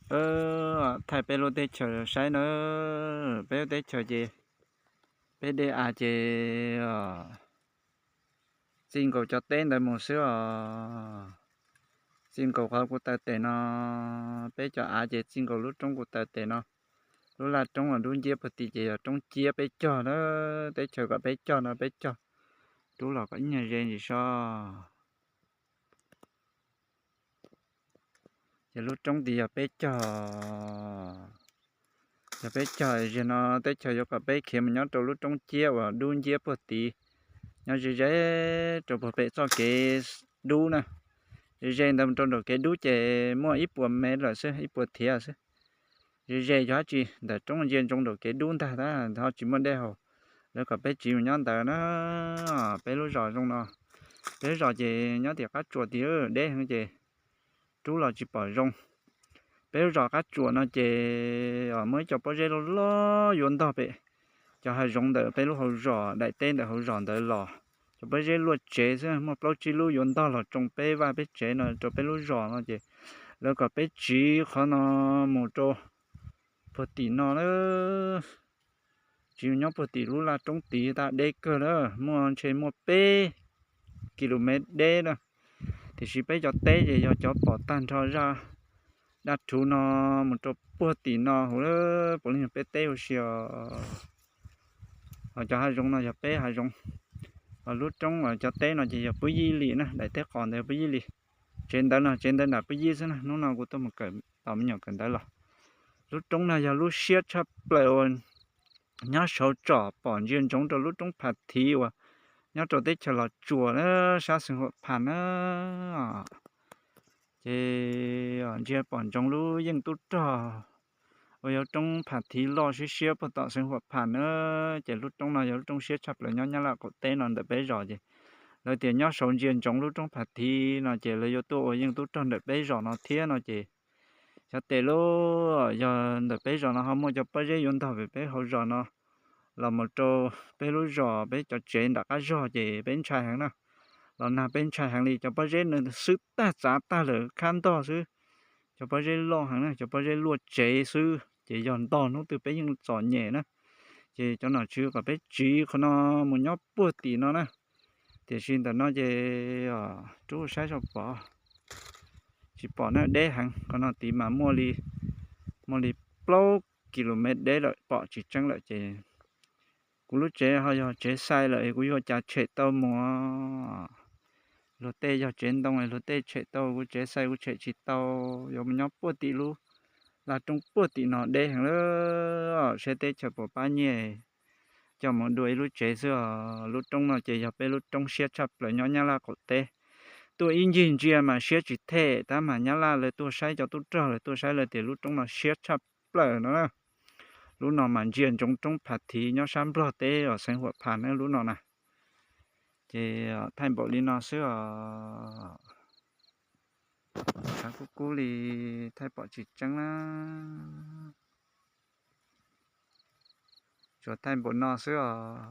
Thaij peb lub teb chaws saib na, peb lub teb chaws ces peb dej av ces txij nkaus cov teb ntawd mus xwb os. Txij nkaus qhov kuv taw tes no, peb cov av ces txij nkaus lub roob kuv taw tes no. Lub laj roob uas dub nciab puag tim ces yog roob ciab peb cog na, teb chaws kom peb cog no peb cog, rub los kom ib nyuag ze ntsis so. Ces lub roob tid yog peb cog, yog peb cog, zaum no teb chaws yuav kom peb khiav mus nyob rau lub roob ciab uas dub nciab puag tid, nyob ze ze rau puag pem txoj kev dub na. Ze ze ntawd mus rau nraum kev dub ces muaj ib puas mev lawm xwb, ib puas thiav xwb. Ze ze yog dab tsi, ntawm roob ntsia ntsoov nraum kev dub ntag tab ho tsis muaj dej haus. Lawv kom peb tsiv mus nyob ntawd na. Peb lub zos zoo no, peb lub zos ces nyob tim qab tsuas tid, deb heev ces rub los tsis pom zoo. Peb lub zos qab tsuas no ces muaj ib co pob zeb loj loj yuav ntog pem cov hav zoov ntawm peb lub hauv zos, daim teb ntawm hauv zos ntawd los. Cov pob zeb luaj tsev xwb, muaj plaub tsib lub yuav ntog los tsoo peb vaj peb tsev no rau peb lub zos no ces lawv kom peb tsiv qhov no mus rau puag tim no na. Tsiv nyob puag tim lub laj roob tid tab deb kawg na, muaj ntshe muaj peb kilomev deb na. Tiam sis peb cov teb ces yog cov pom tag nrho zaj daj rhuv no mus rau puag tim no huv, puav leej yog peb teb huv si os. Ho cov hav zoov no yog peb hav zoov. Ho lub roob uas cov teb no ces yog pub yib li na, daim teb qos ntawd yog pub yib li. Tsev ntawd no, tsev ntawd nram pub yib xwb na, hnub no kuv tuaj mus kawm tos me nyuam kawm ntawv los. Lub roob no yog lub siab tshaj plaws uas nyob saud tsom pom ntsia ntsoov rau lub roob Phav Thiv uas nyob rau teb chaws Los Tsuas na, sab xeev Huam Phas na. Ces ntsia pom ntsoov lub yeej tub rog uas yog roob Phav Thiv loj siab siab puag tom xeev Huam Phas na. Ces lub roob no yog lub roob siab tshaj plaws nyob Nyab Laj qaum teb no ntawm peb zos ces lawv tias nyob saud ntsia ntsoov lub roob Phav Thiv no ces lawv yuav tuaj ua yeej tub rog ntawm peb zos no thiab no ces xyov tes lub, yog ntawm peb zos no ho muaj cov pob zeb yuav ntog pem peb hauv zos no los mus rau peb lub zos, peb cov tsev nram qab zog ces peb ntshai heev na. Los nag peb ntshai heev li, cov pob zeb nws xwb tag txav tag lawm khab ntog xwb. Cov pob zeb loj heev na, cov pob zeb luaj tsev xwb ces yog ntog hnub twg peb yeej txom nyem na. Ces cov nom tswv kom peb tsiv qhov no mus nyob puag tim no na. Tiam sis ntawm no ces rub saib tso pom tsis pom na, deb heev. Qhov no tid mas muaj li, muaj li plaub kilomev deb lawm, pom tsis tseeb lawm ces kuv lub tsev ho yog tsev xais lawm es kuv yuav cas tshem tau mus. Luag tej yog tsev ntoo es luag tej tshem tau, kuv tsev xais kuv tshem tsis tau, yuav mus nyob puag tim lub laj roob puag tim no deb heev lawm. Seb teb chaws puas pab nyiaj coj mus dua ib lub tsev xwb os. Lub roob no ces yog peb lub roob siab tshaj plaws nyob Nyab Laj qaum teb. Tuaj ib ncig ntsia mas siab tsis them, tab mas Nyab Laj lawv tuaj saib, cov tub rog lawv tuaj saib lawv tias lub roob no siab tshaj plaws no na. Lub no mas ntsia ntsoov roob Phav Thiv nyob sab Nplog teb os, xeev Huam Phas na lub no na. Ces thaij npaum li no xwb os. Thav kub kub li, thaij pom tsis tseeb na. Tsuas thaij npaum no xwb os.